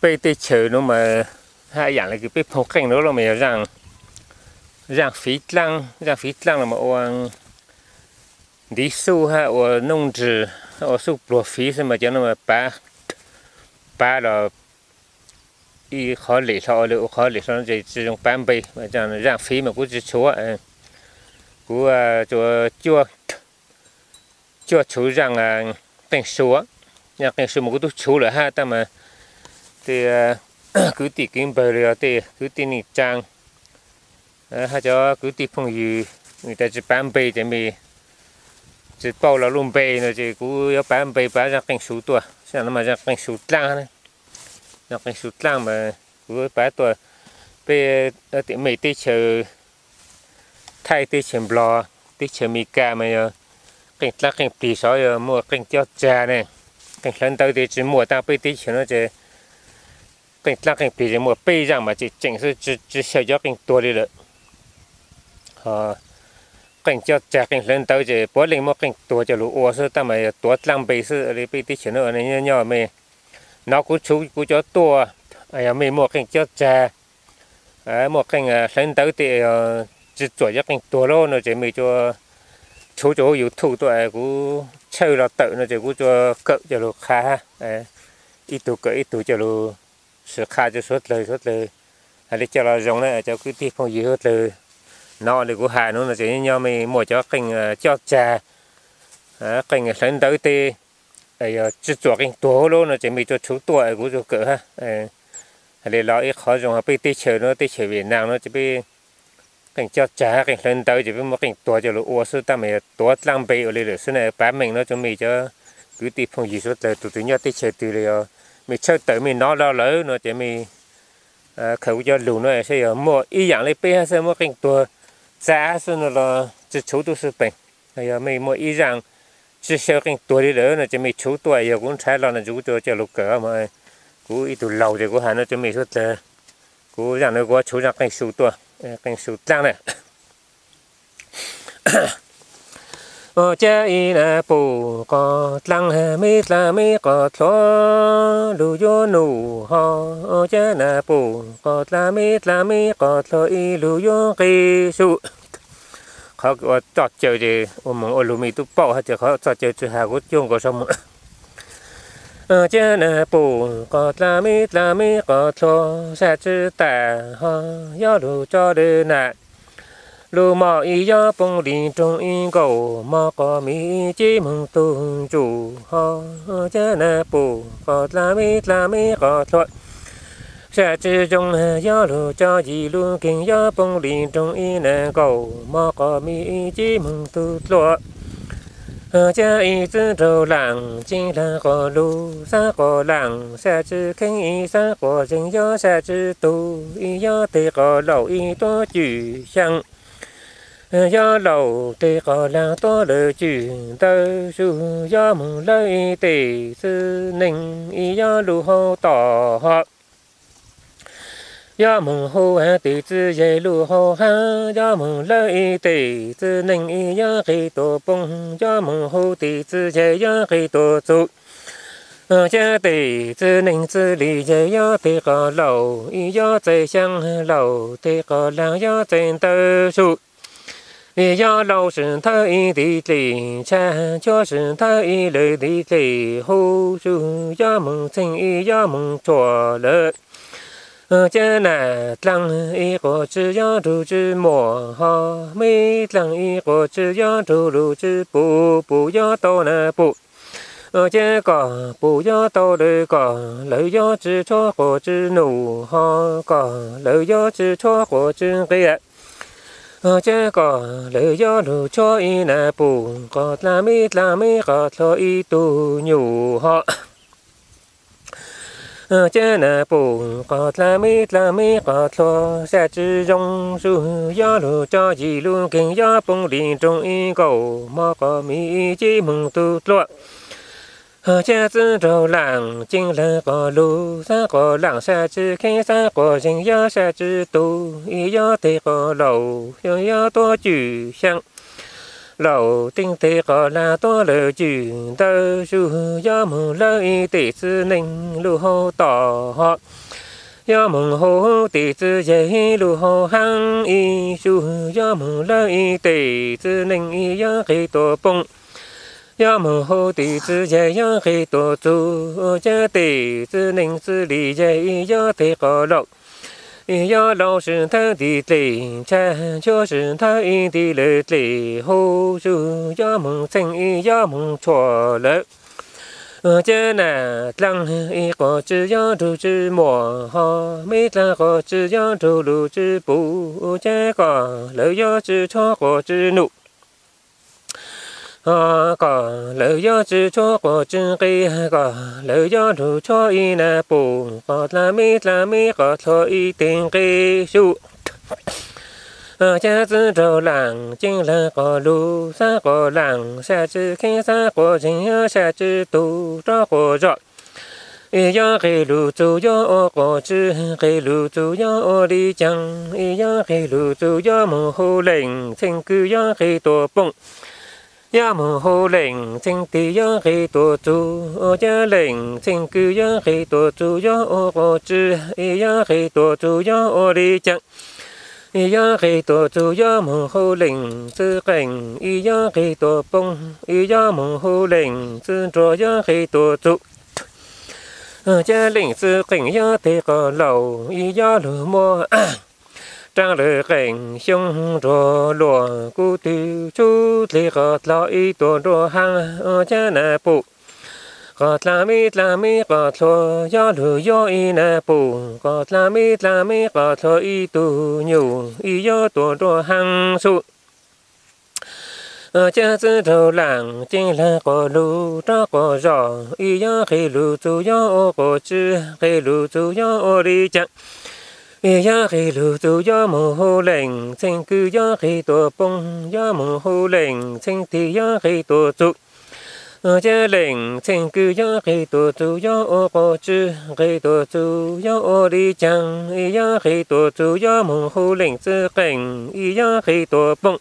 Peb teb chaws nuav mas haj yaam le kws peb phooj qeej nuav los mas yog zaaj fiv dlaab, zaaj fiv dlaab los mas ua ntiv xuj hab ua noob nrws, ua xuj pluag fiv xwb mas cov nuav mas pav, pav los ib qhov lem hlo ua le ua qhov lem hlo es tsi zoo pav npe. Zaaj fiv mas kuv tsi tshuav, kuv tsuas cuaj tshuv zaaj qeej su, zaaj qeej su mas kuv tub tshuv lawm hab tab mas tej kwv tij kwv npawg los yog tej kwv tij neej tsaa hab cov kwv tij phooj ywg tas tsi pav npe ces mej tsi paub lawv lub npe no ces kuv yuav pav npe pav zaaj qeej su tuaj. Zaaj no mas zaaj qeej su dlaab, zaaj qeej su dlaab mas kuv pav tuaj. Peb tim mej teb chaws Thaib, teb chaws Nplog, teb chaws Amelikas mas yog qeej dlaab qeej plig sov yog muaj qeej cob tsag ne. Qeej hlawv ntawv tes tsi muaj, tab peb teb chaws no ces qeej dlaab qeej plig es muaj peb zaaj mas tseem tseem xwb, tsi xyaw cov qeej tuag li lawm. Qeej cob tsag qeej hlawv ntawv ces puav leej muaj qeej tuag coj lug ua xwb, tab mas yog tuav dlaab npe xwb li. Peb teb chaws no nyob nyob mej nov kuv tshuv kuv cov tuaj, yog mej muaj qeej cob tsag, muaj qeej hlawv ntawv tej tsi txuam cov qeej tuag lawm no ces mej tsuas tshuv rua huv YouTube tuaj, kuv tshawb los tawm no ces kuv tsuas kawm coj lug qha, ib tug kawm ib tug coj lug sim qha rua suav dlawg, suav dlawg hais li coj los zoo na. Cov kwv tij phooj ywg suav dlawg nov li kuv has nuav no ces nyob nyob mej muaj cov qeej cob tsag, qeej hlawv ntawv tej yog tsi txuam qeej tuag huv lawm no ces mej tsuas tshuv tuaj kuv tsuas kawm hab. Hais li los ib qhov zoo peb teb chaws no, teb chaws Vietnam no ces peb qeej cob tsag qeej hlawv ntawv ces peb muaj qeej tuag coj lug ua xwb, tab mas yog tuav dlaab npe ua li lawm xwb na. Pav meej no rua mej cov kwv tij phooj ywg suav dlawg tus twg nyob teb chaws twg los yog mej tshawb tawm mej nov los lawm no ces mej khaws kuv cov lug no saib yog muaj ib yaam le peb hab xwb, muaj qeej tuag txav xwb no los tsi tshuv tub xwb peem. Yog mej muaj ib zaaj tsi xyaw qeej tuag li lawm no ces mej tshuv tuaj, yog kuv nrhav los no kuv tsuas coj lug kawm mas. Kuv ib tug laug ces kuv has no rua mej suav dlawg, kuv zaaj no kuv tshuv zaaj qeej su tuaj, qeej su dlaab na. Ua cas ib na pum qos dlaab, meb dlaab meb qos dlua, lug yuav num ho. Ua cas na pum qos dlaab, meb dlaab meb qos dlua, ib lug yuav nqi su. Qhov ua txoj caw ces ua moog ua lug mej tub paub hab, ces qhov txoj caw tsi has kuv cuag nkaus sau moog. Ua cas na pum qos dlaab, meb dlaab meb qos dlua, sab tsi tas ho, yuav lug tso dlawg na. Lug moj ib yuav poob li nroog ib nkaus, moj qos mej ib cib moog tug ntsuj ho. Ua cas na pum qos dlaab, meb dlaab meb qos dlua, sab tsi zoo, yuav lug tso yim lug nkeeg, yuav poob li nroog ib na nkaus, moj qos mej ib cib moog tug dlua. Ua cas ib txwv nraug laam ceeb laag qos lug, xaab qos laam sab tsi kheeb, ib xaab qos zeeg yuav sab tsi tug, ib yuav teg qos laum ib tuab cwj xyaa. Yuav laum teg qos laag tuab lawv cwj ntawd su, yuav moog lawv ib teg txiv neej, ib yuav lug hauv tom ho. Yuav moog hu hab teg txiv yaig lug hauv hab, yuav moog lawv ib teg txiv neej, ib yuav nqis tuaj poob, yuav moog hu teg txiv yaig yuav nqis tuaj txug. Ua cas teg txiv neej txiv li yaig yuav teg qos laum, ib yuav txais xyaa laum, teg qos laag yuav txais ntawd su. Ib yuav laum sib nthawb ib ntiv dlej tshav, tshuab sib nthawb ib lawv ntiv dlej huv su, yuav moog txheej ib yuav moog tshuaj lawm. Ua cas na dlaab ib quas tsi yuav nrug tsi muaj ho, meb dlaab ib quas tsi yuav nrug lug tsi pum, pum yuav tau na pum. Ua cas koj pum yuav tau lawv, koj lawv yuav tsi tshuab quas tsi num ho, koj lawv yuav tsi tshuab quas tsi nqia. Ua cas koj lawv yuav lug tshuab ib na pum qos dlaab, meb dlaab meb qos dlua ib tug nyuj ho. Ua cas na pum qos dlaab, meb dlaab meb qos dlua, sab tsi zoo su, yuav lug tso yim lug nkeeg, yuav poob li nroog ib nkaus, moj qos mej ib cib moog tug dlua. Ua cas txwv nraug laam ceeb laag qos lug, xaab qos laam sab tsi kheeb, xaab qos zeeg yuav sab tsi tug, ib yuav teg qos laum yuav yuav tuab cwj xyaa. Laus teeb tes qos lag tuab lawm cwm ntawd, sub yuav moog lawv ib tes txiv neej lug hauv tom ho, yuav moog hu tes txiv yaig lug hauv haab ib sub, yuav moog lawv ib tes txiv neej ib yuav nqis tuam poob, yuav moog hu tes txiv yaig yuav nqis tuam txug, ua cas tes txiv neej txiv li yaig ib yuav tes qos laus, ib yuav laus sib nthawb nti dlej ntsha, nchuav sib nthawb ib nti lawm dlej hauv, sub yuav moog txheej ib yuav moog tshuam lawm. Ua cas nam dlaab ib quas tsw yuav nrug tsw muam ho, meb dlaab quas tsw yuav nrug lug tsw puv, ua cas kom lawv yuav tsw tshuab quas tsw num, ho kom lawv yuav tsw tshuab quas tsw nqe, kom lawv yuav nrug tshuab ib nam pum, qos dlaab meb dlaab meb qos dlua ib teg nqe sub. Ua cas txiv nraug laam ceeb laag qos lug, xab quas laam sab tsw kheeb, xab quas zeeg sab tsw tug, rov quas zog, ib yuav nqis lug txug yuav ua quas tsw, nqis lug txug yuav ua li caag, ib yuav nqis lug txug yuav moog hu leej txheej kws yuav nqis tuam poob, yuav moog hu leej txheej tig yuav nqis tuam txug, ua cas leej txheej kws yuav nqis tuam txug yuav ua quas tsw, ib yuav nqis tuam txug yuav ua li caag, ib yuav nqis tuam txug yuav moog hu leej txiv qeej, ib yuav nqis tuam poob, ib yuav moog hu leej txiv nruas yuav nqis tuam txug. Ua cas leej txiv qeej yuav tes qos laus, ib yuav lug muaj raag lawm qeej xyoo nruag luam, kuv tug tshub dlej qos dlua ib tuam nruab haab, ua cas nam pum, qos dlaab meb dlaab meb qos dlua, yuav lug yuav ib nam pum, qos dlaab meb dlaab meb qos dlua ib tug nyuj, ib yuav tuam nruab haab sub. Ua cas txiv nraug laam ceeb laag qos lug, rov quas zog, ib yuav nqis lug txug yuav ua quas tsw, nqis lug txug yuav ua li caag, ib yuav nqis lug txug yuav moog hu leej txheej kws yuav nqis tuam poob, yuav moog hu leej txheej tig yuav nqis tuam txug, ua cas leej txheej kws yuav nqis tuam txug yuav ua quas tsw, nqis tuam txug yuav ua li caag, ib yuav nqis tuam txug yuav moog hu leej txiv qeej, ib yuav nqis tuam poob,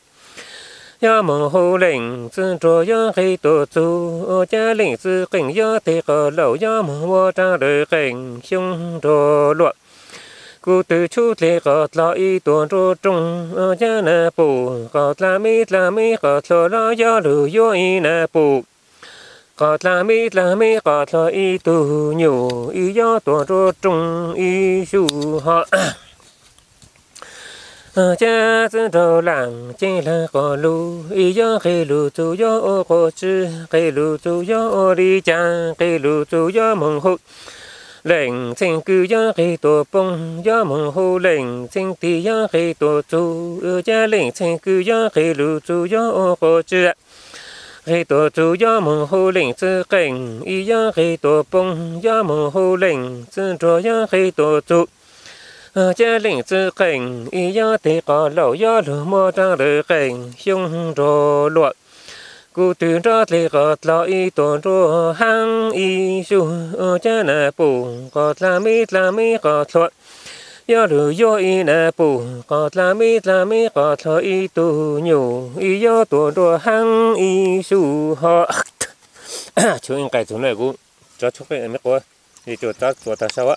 yuav moog hu leej txiv nruas yuav nqis tuam txug, ua cas leej txiv qeej yuav tes qos laus, yuav moog muaj raag lawm qeej xyoo nruag luam, kuv tug tshub dlej qos dlua ib tuam nruab rooj, ua cas nam pum, qos dlaab meb dlaab meb qos dlua, yuav lug yuav ib nam pum, qos dlaab meb dlaab meb qos dlua ib tug nyuj, ib yuav tuam nruab rooj ib sub ho. Ua cas txiv nraug laam ceeb laag qos lug, ib yuav nqis lug txug yuav ua quas tsw, nqis lug txug yuav ua li caag, nqis lug txug yuav moog hu leej txheej kws yuav nqis tuam poob, yuav moog hu leej txheej tig yuav nqis tuam txug, ua cas leej txheej kws yuav nqis lug txug yuav ua quas tsw, nqis tuam txug yuav moog hu leej txiv qeej, ib yuav nqis tuam poob, yuav moog hu leej txiv nruas yuav nqis tuam txug, ua cas leej txiv qeej ib yuav tes qos laus, yuav lug muaj raag lawm qeej xyoo nruag luam, kuv tug nruab dlej qos dlua ib tuam nruab haab ib sub, ua cas nam pum, qos dlaab meb dlaab meb qos dlua, yuav lug yuav ib nam pum, qos dlaab meb dlaab meb qos dlua ib tug nyuj, ib yuav tuam nruab haab ib sub ho. Tshuav ib nqai txug na, kuv tso tshuav qe me quav, ib tsuas txuas tag sau.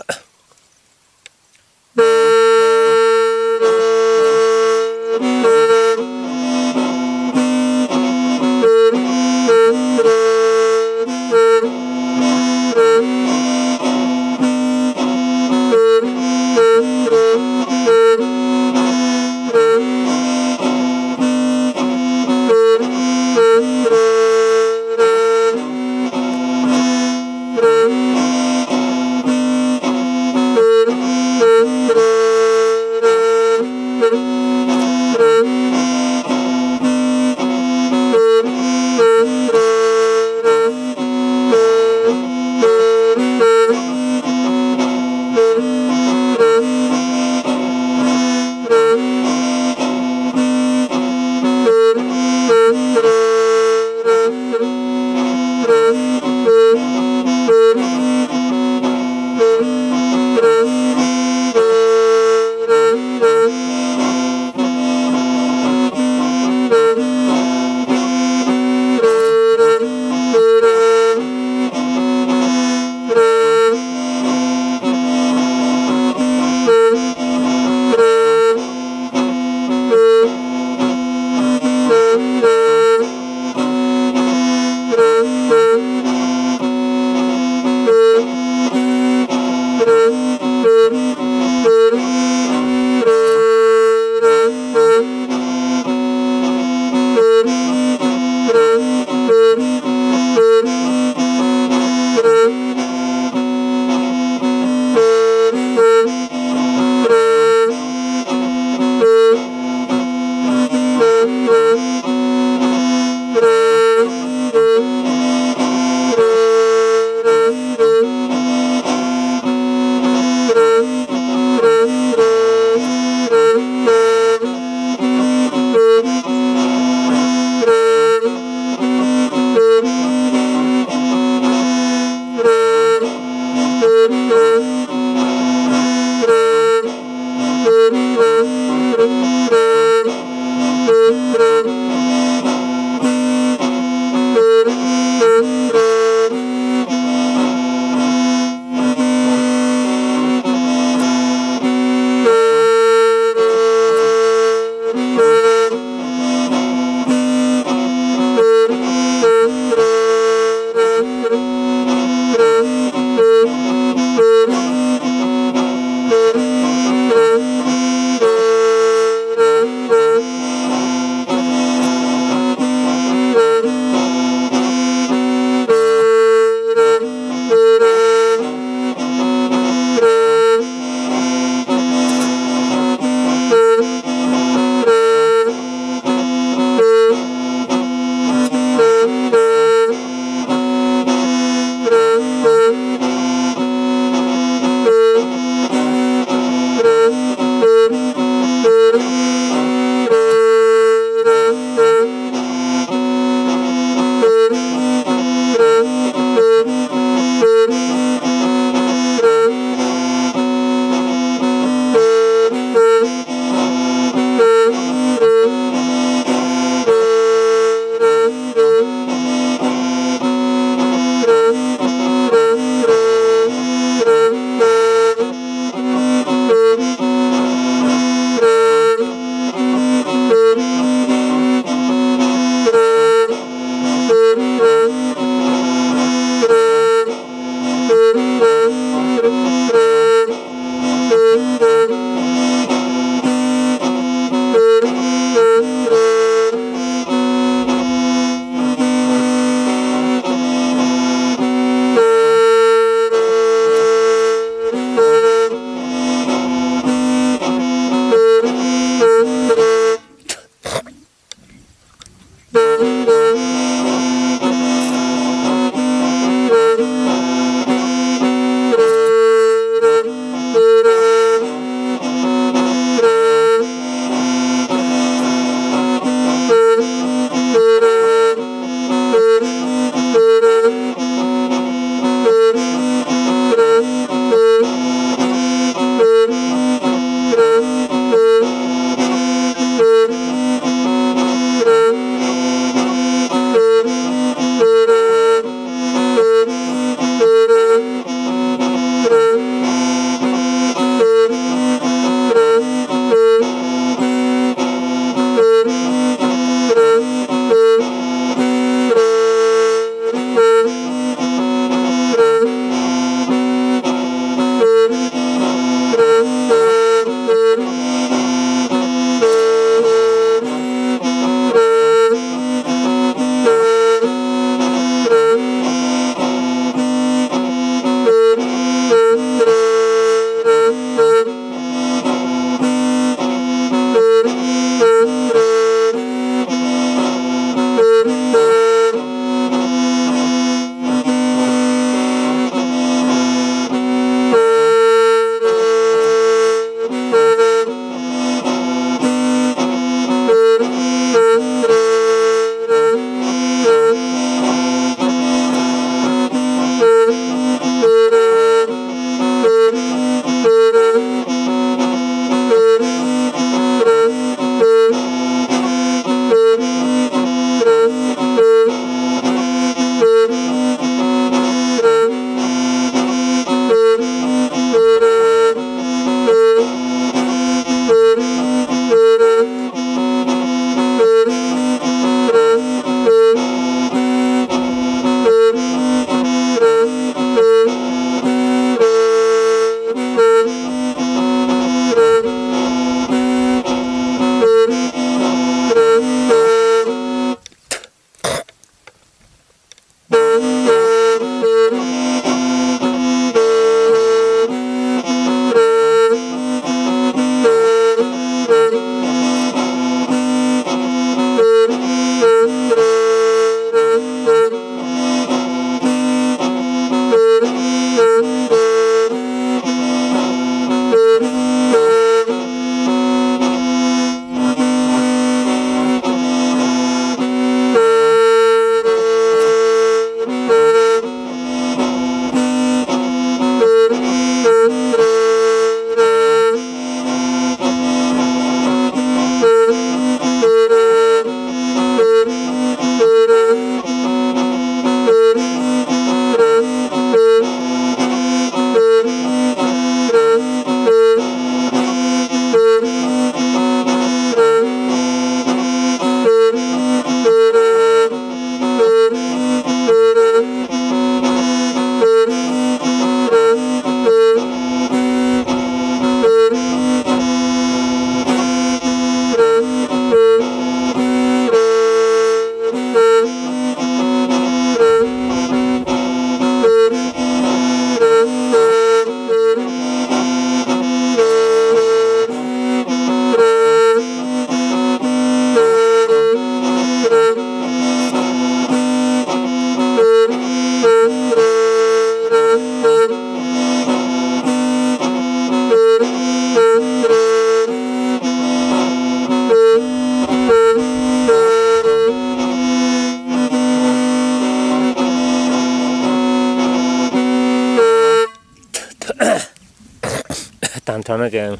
Tag nrho no ces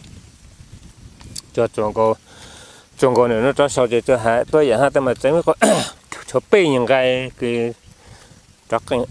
tsuas nkaus nws no rov sau ces tsuas hais tuaj yam hab tej mas tseev tshuav peb nyuag nqai kws rov qeej.